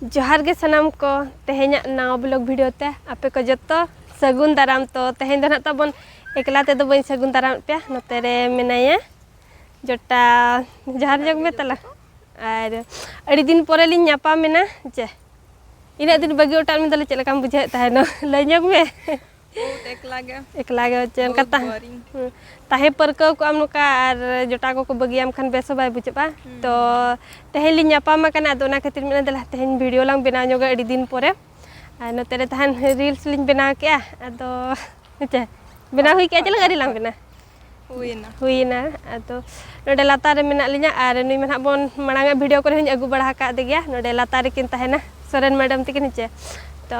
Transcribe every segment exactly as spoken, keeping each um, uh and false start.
ᱡᱚᱦᱟᱨ ᱜᱮ ᱥᱟᱱᱟᱢ ᱠᱚ, ᱛᱮᱦᱮᱧᱟᱜ ᱱᱟᱣᱟ vlog video ᱛᱮ ᱟᱯᱮ ᱠᱚ ᱡᱚᱛᱚ ᱥᱟᱹᱜᱩᱱ ᱫᱟᱨᱟᱢ᱾ ᱛᱚ ᱛᱮᱦᱮᱧ ᱫᱚ ᱱᱟᱦᱟᱜ ᱛᱟᱵᱚᱱ ᱮᱠᱞᱟ ᱛᱮᱫᱚ ᱵᱟᱹᱧ ᱥᱟᱹᱜᱩᱱ ᱫᱟᱨᱟᱢᱮᱫ ᱯᱮᱭᱟ, ᱱᱚᱛᱮ ᱨᱮ ᱢᱮᱱᱟᱭᱟ ᱡᱚᱴᱟ, ᱡᱚᱦᱟᱨ ᱧᱚᱜ ᱢᱮ ᱛᱟᱞᱟ᱾ ᱟᱨ ᱟᱹᱰᱤ ᱫᱤᱱ ᱯᱚᱨᱮ ᱞᱤᱧ ᱧᱟᱯᱟᱢ ᱮᱱᱟ᱾ ᱡᱮ ᱤᱱᱟᱹᱜ ᱫᱤᱱ ᱵᱟᱹᱜᱤ ᱚᱴᱟᱜ ᱢᱮ, ᱛᱟᱦᱞᱮ ᱪᱮᱫ ᱞᱮᱠᱟᱢ ᱵᱩᱡᱷᱟᱹᱣᱮᱫ ᱛᱟᱦᱮᱱᱟ? ᱞᱟᱹᱭ ᱧᱚᱜ ᱢᱮ᱾ ᱵᱚᱦᱩᱛ ᱮᱠᱞᱟ ᱜᱮ᱾ ᱮᱠᱞᱟ ᱜᱮ ᱪᱮ ᱚᱱᱠᱟ ᱵᱚᱦᱩᱛ ᱛᱟᱦᱮᱸ, boring᱾ ᱦᱩᱸ, ᱛᱟᱦᱮᱸ ᱯᱟᱹᱨᱠᱟᱹᱣ ᱠᱚᱜ ᱟᱢ ᱱᱚᱝᱠᱟ ᱟᱨ ᱡᱚᱴᱟ ᱠᱚᱠᱚ ᱵᱟᱹᱜᱤᱭᱟᱢ ᱠᱷᱟᱱ ᱵᱮᱥ ᱦᱚᱸ ᱵᱟᱭ ᱵᱩᱡᱷᱟᱹᱜᱼᱟ᱾ ᱦᱩᱸ᱾ ᱛᱚ ᱛᱮᱦᱮᱧ ᱞᱤᱧ ᱧᱟᱯᱟᱢ ᱟᱠᱟᱱᱟ, ᱟᱫᱚ ᱚᱱᱟ ᱠᱷᱟᱹᱛᱤᱨ ᱢᱮᱱᱟ ᱫᱮᱞᱟ ᱛᱮᱦᱮᱧ video ᱞᱟᱝ ᱵᱮᱱᱟᱣ ᱧᱚᱜᱟ ᱟᱹᱰᱤ ᱫᱤᱱ ᱯᱚᱨᱮ᱾ ᱟᱨ ᱱᱚᱛᱮ ᱨᱮ ᱛᱟᱦᱮᱱ reels ᱞᱤᱧ ᱵᱮᱱᱟᱣ ᱠᱮᱜᱼᱟ, ᱟᱫᱚ ᱦᱮᱸᱪᱮ ᱵᱮᱱᱟᱣ ᱦᱩᱭ ᱠᱮᱜᱼᱟ, ᱪᱮᱫ ᱞᱮᱠᱟ reel ᱞᱟᱝ ᱵᱮᱱᱟᱣ? ᱦᱩᱭᱮᱱᱟ᱾ ᱦᱩᱭᱮᱱᱟ᱾ ᱟᱫᱚ ᱱᱚᱰᱮ ᱞᱟᱛᱟᱨ ᱨᱮ ᱢᱮᱱᱟᱜ ᱞᱤᱧᱟ ᱟᱨ ᱱᱩᱭ ᱢᱟ ᱱᱟᱦᱟᱜ ᱵᱚᱱ ᱢᱟᱲᱟᱝ ᱟᱜ video ᱠᱚᱨᱮ ᱦᱚᱸᱧ ᱟᱹᱜᱩ ᱵᱟᱲᱟ ᱟᱠᱟᱫ ᱜᱮᱭᱟ᱾ ᱱᱚᱰᱮ ᱞᱟᱛᱟᱨ ᱨᱮᱠᱤᱱ ᱛᱟᱦᱮᱱᱟ ᱥᱚᱨᱮᱱ madam ᱛᱟᱹᱠᱤᱱ ᱦᱮᱸᱪᱮ᱾ ᱛᱚ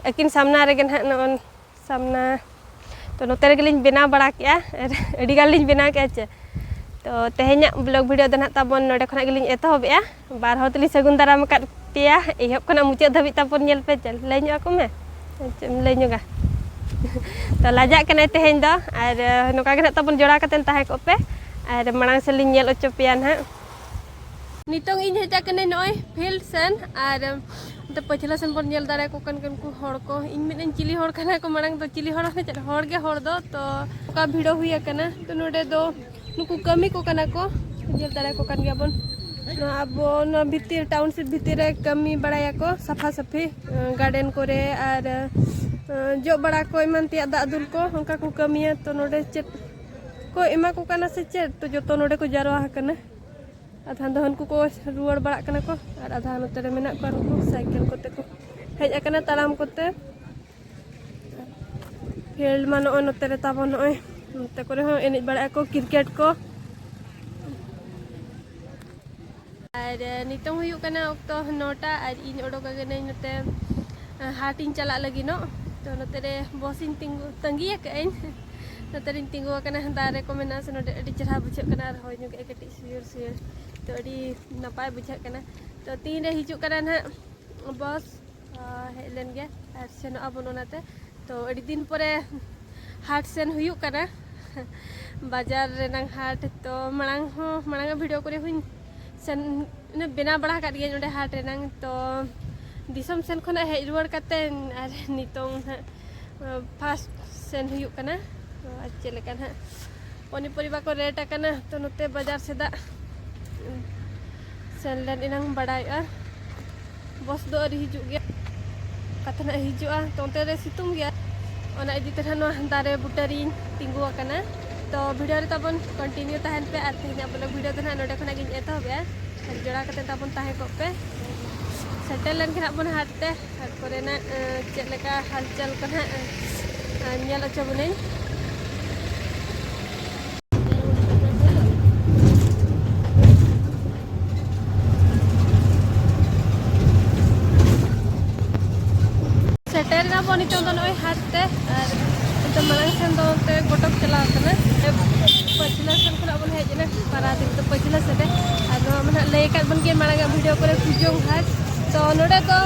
ᱟᱹᱠᱤᱱ ᱥᱟᱢᱱᱟ ᱨᱮᱜᱮ ᱱᱟᱦᱟᱜ ᱱᱚᱜᱼᱚᱭ ᱥᱟᱢᱱᱟ᱾ ᱛᱚ ᱱᱚᱛᱮ ᱨᱮᱜᱮ ᱞᱤᱧ ᱵᱮᱱᱟᱣ ᱵᱟᱲᱟ ᱠᱮᱜᱼᱟ, ᱟᱨ ᱟᱹᱰᱤ ᱜᱟᱱ ᱞᱤᱧ ᱵᱮᱱᱟᱣ ᱠᱮᱜᱼᱟ ᱪᱮ᱾ ᱛᱚ ᱛᱮᱦᱮᱧᱟᱜ vlog video ᱫᱚ ᱱᱟᱦᱟᱜ ᱛᱟᱵᱚᱱ ᱱᱚᱰᱮ ᱠᱷᱚᱱᱟᱜ ᱜᱮᱞᱤᱧ ᱮᱛᱚᱦᱚᱵᱮᱜᱼᱟ᱾ ᱵᱟᱨ ᱦᱚᱲ ᱛᱮᱞᱤᱧ ᱥᱟᱹᱜᱩᱱ ᱫᱟᱨᱟᱢ ᱟᱠᱟᱫ ᱯᱮᱭᱟ᱾ ᱮᱦᱚᱵ ᱠᱷᱚᱱᱟᱜ ᱢᱩᱪᱟᱹᱫ ᱫᱷᱟᱹᱵᱤᱡ ᱛᱟᱵᱚᱱ ᱧᱮᱞ ᱯᱮ᱾ ᱪᱮᱫ ᱞᱟᱹᱭ ᱧᱚᱜ ᱟᱠᱚ ᱢᱮ, ᱪᱮᱫ ᱮᱢ ᱞᱟᱹᱭ ᱧᱚᱜᱟ? ᱛᱚ ᱞᱟᱡᱟᱜ ᱠᱟᱱᱟᱭ ᱛᱮᱦᱮᱧ ᱫᱚ, ᱟᱨ ᱱᱚᱝᱠᱟ ᱜᱮ ᱱᱟᱦᱟᱜ ᱛᱟᱵᱚᱱ ᱡᱚᱲᱟᱣ ᱠᱟᱛᱮ ᱛᱟᱦᱮᱸ ᱠᱚᱜ ᱯᱮ, ᱟᱨ ᱢᱟᱲᱟᱝ ᱥᱮᱫ ᱞᱤᱧ ᱧᱮᱞ ᱦᱚᱪᱚ ᱯᱮᱭᱟ ᱱᱟᱦᱟᱜ᱾ ᱱᱤᱛᱚᱝ ᱤᱧ ᱦᱮᱡ ᱟᱠᱟᱱᱟᱹᱧ ᱱᱚᱜᱼᱚᱭ field ᱥᱮᱱ, ᱟᱨ ᱚᱱᱛᱮ ᱯᱟᱹᱪᱷᱞᱟᱹ ᱥᱮᱱ ᱵᱚᱱ ᱧᱮᱞ ᱫᱟᱲᱮᱭᱟᱠᱚ ᱠᱟᱱ ᱠᱟᱱ ᱠᱚ ᱦᱚᱲ ᱠᱚ᱾ ᱤᱧ ᱢᱮᱱᱮᱫᱟᱹᱧ ᱪᱤᱞᱤ ᱦᱚᱲ ᱠᱟᱱᱟ ᱠᱚ, ᱢᱟᱲᱟᱝ ᱫᱚ ᱪᱤᱞᱤ ᱦᱚᱲ ᱦᱚᱸ ᱪᱮᱫ ᱦᱚᱲ ᱜᱮ ᱦᱚᱲ ᱫᱚ, ᱛᱚ ᱚᱠᱟ ᱵᱷᱤᱲᱚ ᱦᱩᱭ ᱟᱠᱟᱱᱟ᱾ ᱛᱚ ᱱᱚᱰᱮ ᱫᱚ ᱱᱩᱠᱩ ᱠᱟᱹᱢᱤ ᱠᱚ ᱠᱟᱱᱟ ᱠᱚ, ᱧᱮᱞ ᱫᱟᱲᱮᱭᱟᱠᱚ ᱠᱟᱱ ᱜᱮᱭᱟᱵᱚᱱ᱾ ᱱᱚᱣᱟ ᱟᱵᱚ ᱱᱚᱣᱟ ᱵᱷᱤᱛᱤᱨ, township ᱵᱷᱤᱛᱤᱨ ᱨᱮ ᱠᱟᱹᱢᱤ ᱵᱟᱲᱟᱭᱟᱠᱚ, ᱥᱟᱯᱷᱟ ᱥᱟᱹᱯᱷᱤ, garden ᱠᱚᱨᱮ ᱟᱨ ᱡᱚᱜ ᱵᱟᱲᱟ ᱠᱚ, ᱮᱢᱟᱱ ᱛᱮᱭᱟᱜ ᱫᱟᱜ ᱫᱩᱞ ᱠᱚ, ᱚᱱᱠᱟ ᱠᱚ ᱠᱟᱹᱢᱤᱭᱟ᱾ ᱛᱚ ᱱᱚᱰᱮ ᱪᱮᱫ ᱠᱚ ᱮᱢᱟ ᱠᱚ ᱠᱟᱱᱟ ᱥᱮ ᱪᱮᱫ, ᱛᱚ ᱡᱚᱛᱚ ᱱᱚᱰᱮ ᱠᱚ ᱡᱟᱨᱣᱟ ᱟᱠᱟᱱᱟ᱾ ᱟᱫᱷᱟᱱ ᱫᱚ ᱦᱟᱱᱠᱩ ᱠᱚ ᱨᱩᱣᱟᱹᱲ ᱵᱟᱲᱟᱜ ᱠᱟᱱᱟ ᱠᱚ, ᱟᱨ ᱟᱫᱷᱟ ᱱᱚᱛᱮ ᱨᱮ ᱢᱮᱱᱟᱜ ᱠᱚᱣᱟ, ᱱᱩᱠᱩ ᱥᱟᱭᱠᱮᱞ ᱠᱚᱛᱮ ᱠᱚ ᱦᱮᱡ ᱟᱠᱟᱱᱟ, ᱛᱟᱲᱟᱢ ᱠᱚᱛᱮ᱾ Field ᱢᱟ ᱱᱚᱜᱼᱚᱭ ᱱᱚᱛᱮ ᱨᱮ ᱛᱟᱵᱚᱱ, ᱱᱚᱜᱼᱚᱭ ᱱᱚᱛᱮ ᱠᱚᱨᱮ ᱦᱚᱸ ᱮᱱᱮᱡ ᱵᱟᱲᱟᱭᱟᱠᱚ cricket ᱠᱚ᱾ ᱟᱨ ᱱᱤᱛᱚᱝ ᱦᱩᱭᱩᱜ ᱠᱟᱱᱟ ᱚᱠᱛᱚ ᱱᱚᱴᱟ, ᱟᱨ ᱤᱧ ᱚᱰᱚᱠ ᱟᱠᱟᱱᱟᱹᱧ ᱱᱚᱛᱮ, ᱦᱟᱴ ᱤᱧ ᱪᱟᱞᱟᱜ ᱞᱟᱹᱜᱤᱫᱚᱜ᱾ ᱛᱚ ᱱᱚᱛᱮ ᱨᱮ bus ᱤᱧ ᱛᱤᱸᱜᱩ, ᱛᱟᱺᱜᱤ ᱟᱠᱟᱫᱟᱹᱧ᱾ ᱱᱚᱛᱮ ᱨᱤᱧ ᱛᱤᱸᱜᱩ ᱟᱠᱟᱱᱟ, ᱫᱟᱨᱮ ᱠᱚ ᱢᱮᱱᱟᱜᱼᱟ ᱥᱮ ᱱᱚᱰᱮ, ᱟᱹᱰᱤ ᱪᱮᱦᱨᱟ ᱵᱩᱡᱷᱟᱹᱜ ᱠᱟᱱᱟ, ᱟᱨ ᱦᱚᱭ ᱧᱚᱜ ᱮᱫᱼᱟ ᱠᱟᱹᱴᱤᱡ ᱥᱩᱭᱟᱹᱨ ᱥᱩᱭᱟᱹᱨ᱾ ᱛᱚ ᱟᱹᱰᱤ ᱱᱟᱯᱟᱭ ᱵᱩᱡᱷᱟᱹᱜ ᱠᱟᱱᱟ᱾ ᱛᱚ ᱛᱤᱱᱨᱮ ᱦᱤᱡᱩᱜ ᱠᱟᱱᱟ ᱱᱟᱦᱟᱜ bus, ᱦᱮᱡ ᱞᱮᱱ ᱜᱮ ᱟᱨ ᱥᱮᱱᱚᱜ ᱟᱵᱚᱱ ᱚᱱᱟᱛᱮ᱾ ᱛᱚ ᱟᱹᱰᱤ ᱫᱤᱱ ᱯᱚᱨᱮ ᱦᱟᱴ ᱥᱮᱱ ᱦᱩᱭᱩᱜ ᱠᱟᱱᱟ, ᱵᱟᱡᱟᱨ ᱨᱮᱱᱟᱝ ᱦᱟᱴ᱾ ᱛᱚ ᱢᱟᱲᱟᱝ ᱦᱚᱸ, ᱢᱟᱲᱟᱝ ᱟᱜ video ᱠᱚᱨᱮ ᱦᱚᱸᱧ ᱥᱮᱱ ᱵᱮᱱᱟᱣ ᱵᱟᱲᱟ ᱟᱠᱟᱫ ᱜᱤᱭᱟᱹᱧ ᱚᱸᱰᱮ ᱦᱟᱴ ᱨᱮᱱᱟᱝ᱾ ᱛᱚ ᱫᱤᱥᱚᱢ ᱥᱮᱱ ᱠᱷᱚᱱᱟᱜ ᱦᱮᱡ ᱨᱩᱣᱟᱹᱲ ᱠᱟᱛᱮ ᱟᱨ ᱱᱤᱛᱚᱝ ᱱᱟᱦᱟᱜ ᱯᱷᱟᱥᱴ ᱥᱮᱱ ᱦᱩᱭᱩᱜ ᱠᱟᱱᱟ᱾ ᱛᱚ ᱟᱨ ᱪᱮᱫ ᱞᱮᱠᱟ ᱱᱟᱦᱟᱜ ᱯᱚᱱᱤᱯᱚᱨᱤᱵᱟ ᱠᱚ ᱨᱮᱴ ᱟᱠᱟᱱᱟ, ᱛᱚ ᱱᱚᱛᱮ ᱵᱟᱡᱟᱨ ᱥᱮᱫᱟᱜ ᱥᱮᱱ ᱞᱮᱱ ᱮᱱᱟᱝ ᱵᱟᱲᱟᱭᱚᱜᱼᱟ᱾ ᱵᱚᱥ ᱫᱚ ᱟᱹᱣᱨᱤ ᱦᱤᱡᱩᱜ ᱜᱮᱭᱟ᱾ ᱚᱠᱟ ᱛᱮ ᱱᱟᱦᱟᱜ ᱦᱤᱡᱩᱜᱼᱟ, ᱛᱚ ᱚᱱᱛᱮ ᱨᱮ ᱥᱤᱛᱩᱝ ᱜᱮᱭᱟ᱾ ᱚᱱᱟ ᱤᱫᱤ ᱛᱮ ᱱᱟᱦᱟᱜ ᱱᱚᱣᱟ ᱫᱟᱨᱮ ᱵᱩᱴᱟᱹ ᱨᱤᱧ ᱛᱤᱸᱜᱩ ᱟᱠᱟᱱᱟ᱾ ᱛᱚ ᱵᱷᱤᱰᱤᱭᱳ ᱨᱮ ᱛᱟᱵᱚᱱ ᱠᱚᱱᱴᱤᱱᱤᱭᱩ ᱛᱟᱦᱮᱱ ᱯᱮ ᱟᱨ ᱛᱮᱦᱮᱧᱟᱜ ᱵᱞᱚᱜ ᱵᱷᱤᱰᱤᱭᱳ ᱫᱚ ᱱᱟᱦᱟᱜ ᱱᱚᱰᱮ ᱠᱷᱚᱱᱟᱜ ᱜᱤᱧ ᱮᱛᱚᱦᱚᱵᱮᱜᱼᱟ᱾ ᱟᱨ ᱡᱚᱲᱟᱣ ᱠᱟᱛᱮ ᱛᱟᱵᱚᱱ ᱛᱟᱦᱮᱸ ᱠᱚᱜ ᱯᱮ᱾ ᱥᱮᱴᱮᱨ ᱞᱮᱱ ᱠᱷᱟᱱ ᱱᱟᱦᱟᱜ ᱵᱚᱱ ᱦᱟᱴ ᱛᱮ, ᱦᱟᱴ ᱠᱚᱨᱮᱱᱟᱜ ᱪᱮᱫ ᱞᱮᱠᱟ ᱦᱟᱞᱪᱟᱞ ᱠᱚ ᱱᱟᱦᱟᱜ ᱧᱮᱞ ᱦᱚᱪᱚ ᱵᱚᱱᱟᱹᱧ᱾ ᱥᱮᱴᱮᱨ ᱮᱱᱟ ᱵᱚᱱ ᱱᱤᱛᱚᱝ ᱫᱚ ᱱᱚᱜᱼᱚᱭ ᱦᱟᱴ ᱛᱮ, ᱟᱨ ᱱᱤᱛᱚᱝ ᱢᱟᱲᱟᱝ ᱥᱮᱱ ᱫᱚ ᱚᱱᱛᱮ ᱜᱚᱴᱚᱠ ᱪᱟᱞᱟᱣ ᱠᱟᱱᱟ᱾ ᱯᱟᱹᱪᱷᱞᱟᱹ ᱥᱮᱱ ᱠᱷᱚᱱᱟᱜ ᱵᱚᱱ ᱦᱮᱡ ᱮᱱᱟ ᱯᱟᱨᱟᱫᱤᱯ ᱫᱚ ᱯᱟᱹᱪᱷᱞᱟᱹ ᱥᱮᱫ ᱨᱮ, ᱟᱨ ᱱᱚᱣᱟ ᱢᱟ ᱱᱟᱦᱟᱜ ᱞᱟᱹᱭ ᱟᱠᱟᱫ ᱵᱚᱱ ᱜᱮ ᱢᱟᱲᱟᱝ ᱟᱜ ᱵᱷᱤᱰᱤᱭᱳ ᱠᱚᱨᱮ, ᱠᱩᱡᱚᱝ ᱦᱟᱴ᱾ ᱛᱚ ᱱᱚᱰᱮ ᱫᱚ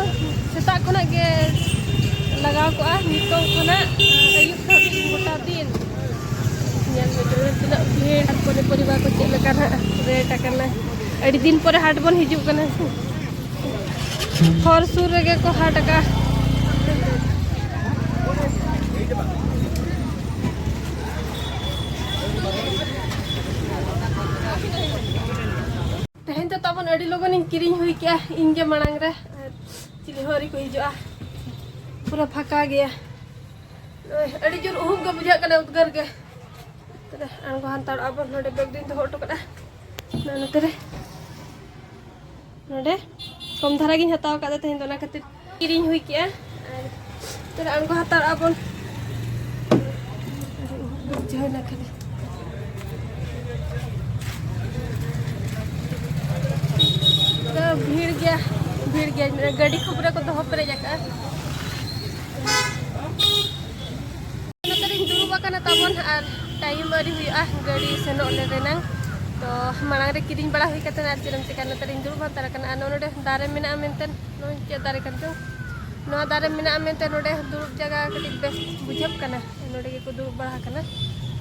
ᱥᱮᱛᱟᱜ ᱠᱷᱚᱱᱟᱜ ᱜᱮ ᱞᱟᱜᱟᱣ ᱠᱚᱜᱼᱟ, ᱱᱤᱛᱚᱝ ᱠᱷᱚᱱᱟᱜ ᱟᱹᱭᱩᱵ ᱫᱷᱟᱹᱵᱤᱡ ᱜᱚᱴᱟ ᱫᱤᱱ᱾ ᱧᱮᱞ ᱢᱮ ᱛᱚᱵᱮ ᱛᱤᱱᱟᱹᱜ ᱵᱷᱤᱲ ᱟᱨ ᱯᱚᱱᱤ ᱯᱚᱨᱤᱵᱟ ᱠᱚ ᱪᱮᱫ ᱞᱮᱠᱟ ᱱᱟᱦᱟᱜ ᱨᱮᱴ ᱟᱠᱟᱱᱟ᱾ ᱟᱹᱰᱤ ᱫᱤᱱ ᱯᱚᱨᱮ ᱦᱟᱴ ᱵᱚᱱ ᱦᱤᱡᱩᱜ ᱠᱟᱱᱟ ᱥᱮ᱾ ᱦᱚᱨ ᱥᱩᱨ ᱨᱮᱜᱮ ᱠᱚ ᱦᱟᱴ ᱟᱠᱟᱫ᱾ ᱛᱮᱦᱮᱧ ᱫᱚ ᱛᱟᱵᱚᱱ ᱟᱹᱰᱤ ᱞᱚᱜᱚᱱᱤᱧ ᱠᱤᱨᱤᱧ ᱦᱩᱭ ᱠᱮᱜᱼᱟ, ᱤᱧ ᱜᱮ ᱢᱟᱲᱟᱝ ᱨᱮ, ᱟᱨ ᱪᱤᱞᱤ ᱦᱚᱸ ᱟᱹᱣᱨᱤ ᱠᱚ ᱦᱤᱡᱩᱜᱼᱟ᱾ ᱯᱩᱨᱟᱹ ᱯᱷᱟᱸᱠᱟ ᱜᱮᱭᱟ᱾ ᱱᱚᱜᱼᱚᱭ ᱟᱹᱰᱤ ᱡᱳᱨ ᱩᱦᱩᱵ ᱜᱮ ᱵᱩᱡᱷᱟᱹᱜ ᱠᱟᱱᱟ, ᱩᱫᱽᱜᱟᱹᱨ ᱜᱮ᱾ ᱛᱚᱵᱮ ᱟᱬᱜᱚ ᱦᱟᱛᱟᱲᱚᱜᱼᱟ ᱵᱚᱱ᱾ ᱱᱚᱰᱮ ᱵᱮᱜᱽ ᱫᱚᱧ ᱫᱚᱦᱚ ᱦᱚᱴᱚ ᱠᱟᱜᱼᱟ, ᱱᱚᱣᱟ ᱱᱚᱛᱮ ᱨᱮ᱾ ᱱᱚᱰᱮ ᱠᱚᱢ ᱫᱷᱟᱨᱟ ᱜᱤᱧ ᱦᱟᱛᱟᱣ ᱟᱠᱟᱫᱟ ᱛᱮᱦᱮᱧ ᱫᱚ, ᱚᱱᱟ ᱠᱷᱟᱹᱛᱤᱨ ᱠᱤᱨᱤᱧ ᱦᱩᱭ ᱠᱮᱜᱼᱟ᱾ ᱟᱨ ᱛᱚᱵᱮ ᱟᱬᱜᱚ ᱦᱟᱛᱟᱲᱚᱜᱼᱟ ᱵᱚᱱ᱾ ᱵᱩᱡᱷᱟᱹᱣ ᱮᱱᱟ ᱠᱷᱟᱹᱞᱤ᱾ ᱛᱚ ᱵᱷᱤᱲ ᱜᱮᱭᱟ, ᱵᱷᱤᱲ ᱜᱮᱭᱟ᱾ ᱜᱟᱹᱰᱤ ᱠᱷᱩᱵᱨᱟᱹ ᱠᱚ ᱫᱚᱦᱚ ᱯᱮᱨᱮᱡ ᱟᱠᱟᱫᱼᱟ᱾ ᱱᱚᱛᱮ ᱨᱤᱧ ᱫᱩᱲᱩᱵ ᱟᱠᱟᱱᱟ ᱛᱟᱵᱚᱱ, ᱟᱨ ᱴᱟᱭᱤᱢ ᱟᱹᱣᱨᱤ ᱦᱩᱭᱩᱜᱼᱟ ᱜᱟᱹᱰᱤ ᱥᱮᱱᱚᱜ ᱞᱮ ᱨᱮᱱᱟᱝ᱾ ᱛᱚ ᱢᱟᱲᱟᱝ ᱨᱮ ᱠᱤᱨᱤᱧ ᱵᱟᱲᱟ ᱦᱩᱭ ᱠᱟᱛᱮ ᱟᱨ ᱪᱮᱫ ᱮᱢ ᱪᱮᱠᱟ, ᱱᱚᱛᱮ ᱨᱤᱧ ᱫᱩᱲᱩᱵ ᱦᱟᱛᱟᱲ ᱟᱠᱟᱱᱟ᱾ ᱟᱨ ᱱᱚᱰᱮ ᱫᱟᱨᱮ ᱢᱮᱱᱟᱜᱼᱟ ᱢᱮᱱᱛᱮ, ᱱᱚᱜᱼᱚᱭ ᱪᱮᱫ ᱫᱟᱨᱮ ᱠᱟᱱ ᱪᱚᱝ, ᱱᱚᱣᱟ ᱫᱟᱨᱮ ᱢᱮᱱᱟᱜᱼᱟ ᱢᱮᱱᱛᱮ ᱱᱚᱰᱮ ᱫᱩᱲᱩᱵ ᱡᱟᱭᱜᱟ ᱠᱟᱹᱴᱤᱡ ᱵᱮᱥ ᱵᱩᱡᱷᱟᱹᱜ ᱠᱟᱱᱟ᱾ ᱱᱚᱰᱮ ᱜᱮᱠᱚ ᱫᱩᱲᱩᱵ ᱵᱟᱲᱟ ᱟᱠᱟᱱᱟ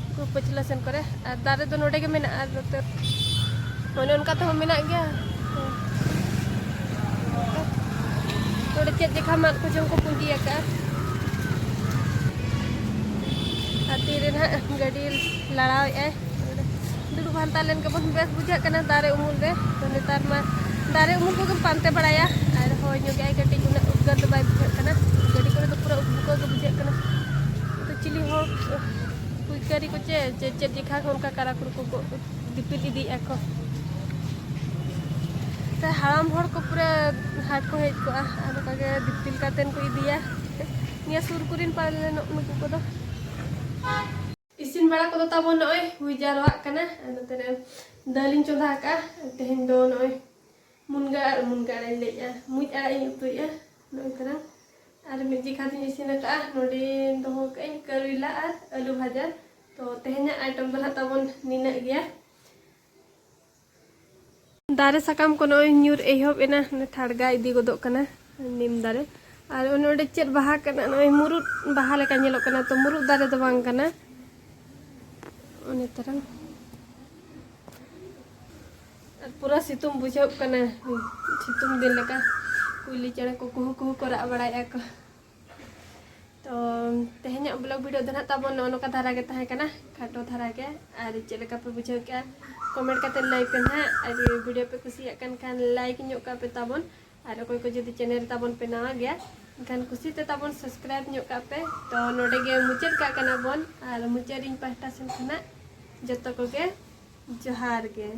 ᱩᱱᱠᱩ ᱯᱟᱹᱪᱷᱞᱟᱹ ᱥᱮᱱ ᱠᱚᱨᱮ, ᱟᱨ ᱫᱟᱨᱮ ᱫᱚ ᱱᱚᱰᱮ ᱜᱮ ᱢᱮᱱᱟᱜᱼᱟ᱾ ᱟᱨ ᱱᱚᱛᱮ ᱚᱱᱮ ᱚᱱᱠᱟ ᱛᱮᱦᱚᱸ ᱢᱮᱱᱟᱜ ᱜᱮᱭᱟ᱾ ᱱᱚᱰᱮ ᱪᱮᱫ ᱡᱮᱠᱷᱟ ᱢᱟᱫ ᱠᱚ ᱪᱚᱝ ᱠᱚ ᱯᱩᱸᱡᱤ ᱟᱠᱟᱫᱼᱟ᱾ ᱟᱨ ᱛᱤᱨᱮ ᱱᱟᱦᱟᱜ ᱜᱟᱹᱰᱤ ᱞᱟᱲᱟᱣᱮᱫᱼᱟᱭ᱾ ᱫᱩᱲᱩᱵ ᱦᱟᱱᱛᱟᱲ ᱞᱮᱱ ᱜᱮᱵᱚᱱ ᱵᱮᱥ ᱵᱩᱡᱷᱟᱹᱜ ᱠᱟᱱᱟ ᱫᱟᱨᱮ ᱩᱢᱩᱞ ᱨᱮ᱾ ᱛᱚ ᱱᱮᱛᱟᱨ ᱢᱟ ᱫᱟᱨᱮ ᱩᱢᱩᱞ ᱠᱚᱜᱮᱢ ᱯᱟᱱᱛᱮ ᱵᱟᱲᱟᱭᱟ᱾ ᱟᱨ ᱦᱚᱭ ᱧᱚᱜᱮᱜᱼᱟᱭ ᱠᱟᱹᱴᱤᱡ, ᱩᱱᱟᱹᱜ ᱩᱫᱽᱜᱟᱹᱨ ᱫᱚ ᱵᱟᱭ ᱵᱩᱡᱷᱟᱹᱜ ᱠᱟᱱᱟ᱾ ᱜᱟᱹᱰᱤ ᱠᱚᱨᱮ ᱫᱚ ᱯᱩᱨᱟᱹ ᱩᱫᱽᱜᱟᱹᱨ ᱜᱮ ᱵᱩᱡᱷᱟᱹᱜ ᱠᱟᱱᱟ᱾ ᱛᱚ ᱪᱤᱞᱤ ᱦᱚᱲ ᱯᱟᱹᱭᱠᱟᱹᱨᱤ ᱠᱚ ᱪᱮ, ᱪᱮ ᱪᱮᱫ ᱡᱮᱠᱷᱟ ᱠᱚ ᱚᱱᱠᱟ ᱠᱟᱨᱟ ᱠᱩᱨᱩ ᱠᱚ ᱜᱚᱜ ᱫᱤᱯᱤᱞ ᱤᱫᱤᱭᱮᱫᱼᱟ ᱠᱚ᱾ ᱥᱮ ᱦᱟᱲᱟᱢ ᱦᱚᱲ ᱠᱚ ᱯᱩᱨᱟᱹ ᱦᱟᱴ ᱠᱚ ᱦᱮᱡ ᱠᱚᱜᱼᱟ, ᱟᱨ ᱱᱚᱝᱠᱟ ᱜᱮ ᱫᱤᱯᱤᱞ ᱠᱟᱛᱮᱱ ᱠᱚ ᱤᱫᱤᱭᱟ᱾ ᱱᱤᱭᱟᱹ ᱥᱩᱨ ᱠᱚᱨᱮᱱ ᱯᱟᱞᱮ ᱱᱩᱜ-, ᱱᱩᱠᱩ ᱠᱚᱫᱚ᱾ ᱤᱥᱤᱱ ᱵᱟᱲᱟ ᱠᱚᱫᱚ ᱛᱟᱵᱚᱱ ᱱᱚᱜᱼᱚᱭ ᱦᱩᱭ ᱡᱟᱨᱣᱟᱜ ᱠᱟᱱᱟ᱾ ᱟᱨ ᱱᱚᱛᱮ ᱨᱮ ᱫᱟᱹᱞ ᱤᱧ ᱪᱚᱸᱫᱟ ᱟᱠᱟᱫᱼᱟ᱾ ᱛᱮᱦᱮᱧ ᱫᱚ ᱱᱚᱜᱼᱚᱭ ᱢᱩᱱᱜᱟᱹ ᱟᱲᱟᱜ, ᱢᱩᱱᱜᱟᱹ ᱟᱲᱟᱜ ᱤᱧ ᱞᱟᱹᱭᱮᱫᱼᱟ, ᱢᱩᱡ ᱟᱲᱟᱜ ᱤᱧ ᱩᱛᱩᱭᱮᱫᱼᱟ ᱱᱚᱜᱼᱚᱭ ᱛᱟᱨᱟ᱾ ᱟᱨ ᱢᱤᱫ ᱡᱮᱠᱷᱟ ᱫᱚᱧ ᱤᱥᱤᱱ ᱟᱠᱟᱫᱼᱟ, ᱱᱚᱰᱮᱧ ᱫᱚᱦᱚ ᱠᱟᱜᱼᱟᱹᱧ ᱠᱟᱨᱮᱞᱟ ᱟᱨ ᱟᱹᱞᱩ ᱵᱷᱟᱡᱟ᱾ ᱛᱚ ᱛᱮᱦᱮᱧᱟᱜ item ᱫᱚ ᱱᱟᱦᱟᱜ ᱛᱟᱵᱚᱱ ᱱᱤᱱᱟᱹᱜ ᱜᱮᱭᱟ᱾ ᱫᱟᱨᱮ ᱥᱟᱠᱟᱢ ᱠᱚ ᱱᱚᱜᱼᱚᱭ ᱧᱩᱨ ᱮᱦᱚᱵ ᱮᱱᱟ, ᱚᱱᱮ ᱴᱷᱟᱲᱜᱟ ᱤᱫᱤ ᱜᱚᱫᱚᱜ ᱠᱟᱱᱟ ᱱᱤᱢ ᱫᱟᱨᱮ᱾ ᱟᱨ ᱚᱱᱮ ᱚᱸᱰᱮ ᱪᱮᱫ ᱵᱟᱦᱟ ᱠᱟᱱᱟ? ᱱᱚᱜᱼᱚᱭ ᱢᱩᱨᱩᱫ ᱵᱟᱦᱟ ᱞᱮᱠᱟ ᱧᱮᱞᱚᱜ ᱠᱟᱱᱟ, ᱛᱚ ᱢᱩᱨᱩᱫ ᱫᱟᱨᱮ ᱫᱚ ᱵᱟᱝ ᱠᱟᱱᱟ᱾ ᱚᱱᱮ ᱛᱟᱨᱟᱝ ᱟᱨ ᱯᱩᱨᱟᱹ ᱥᱤᱛᱩᱝ ᱵᱩᱡᱷᱟᱹᱜ ᱠᱟᱱᱟ, ᱥᱤᱛᱩᱝ ᱫᱤᱱ ᱞᱮᱠᱟ᱾ ᱠᱩᱭᱞᱤ ᱪᱮᱬᱮ ᱠᱚ ᱠᱩᱦᱩ ᱠᱩᱦᱩ ᱠᱚ ᱨᱟᱜ ᱵᱟᱲᱟᱭᱮᱫᱼᱟ ᱠᱚ᱾ ᱛᱚ ᱛᱮᱦᱮᱧᱟᱜ vlog video ᱫᱚ ᱱᱟᱦᱟᱜ ᱛᱟᱵᱚᱱ ᱱᱚᱜᱼᱚ ᱱᱚᱝᱠᱟ ᱫᱷᱟᱨᱟ ᱜᱮ ᱛᱟᱦᱮᱸ ᱠᱟᱱᱟ, ᱠᱷᱟᱴᱚ ᱫᱷᱟᱨᱟ ᱜᱮ᱾ ᱟᱨ ᱪᱮᱫ ᱞᱮᱠᱟ ᱯᱮ ᱵᱩᱡᱷᱟᱹᱣ ᱠᱮᱜᱼᱟ, comment ᱠᱟᱛᱮ ᱞᱟᱹᱭ ᱯᱮ ᱱᱟᱦᱟᱜ᱾ ᱟᱨ video ᱯᱮ ᱠᱩᱥᱤᱭᱟᱜ ᱠᱟᱱ ᱠᱷᱟᱱ like ᱧᱚᱜ ᱠᱟᱜ ᱯᱮ ᱛᱟᱵᱚᱱ᱾ ᱟᱨ ᱚᱠᱚᱭ ᱠᱚ ᱡᱩᱫᱤ channel ᱨᱮ ᱛᱟᱵᱚᱱ ᱯᱮ ᱱᱟᱣᱟ ᱜᱮᱭᱟ, ᱮᱱᱠᱷᱟᱱ ᱠᱩᱥᱤ ᱛᱮ ᱛᱟᱵᱚᱱ subscribe ᱧᱚᱜ ᱠᱟᱜ ᱯᱮ᱾ ᱛᱚ ᱱᱚᱰᱮ ᱜᱮ ᱢᱩᱪᱟᱹᱫ ᱠᱟᱜ ᱠᱟᱱᱟ ᱵᱚᱱ, ᱟᱨ ᱢᱩᱪᱟᱹᱫ ᱤᱧ ᱯᱟᱦᱴᱟ ᱥᱮᱱ ᱠᱷᱚᱱᱟᱜ ᱡᱚᱛᱚ ᱠᱚᱜᱮ ᱡᱚᱦᱟᱨ ᱜᱮ᱾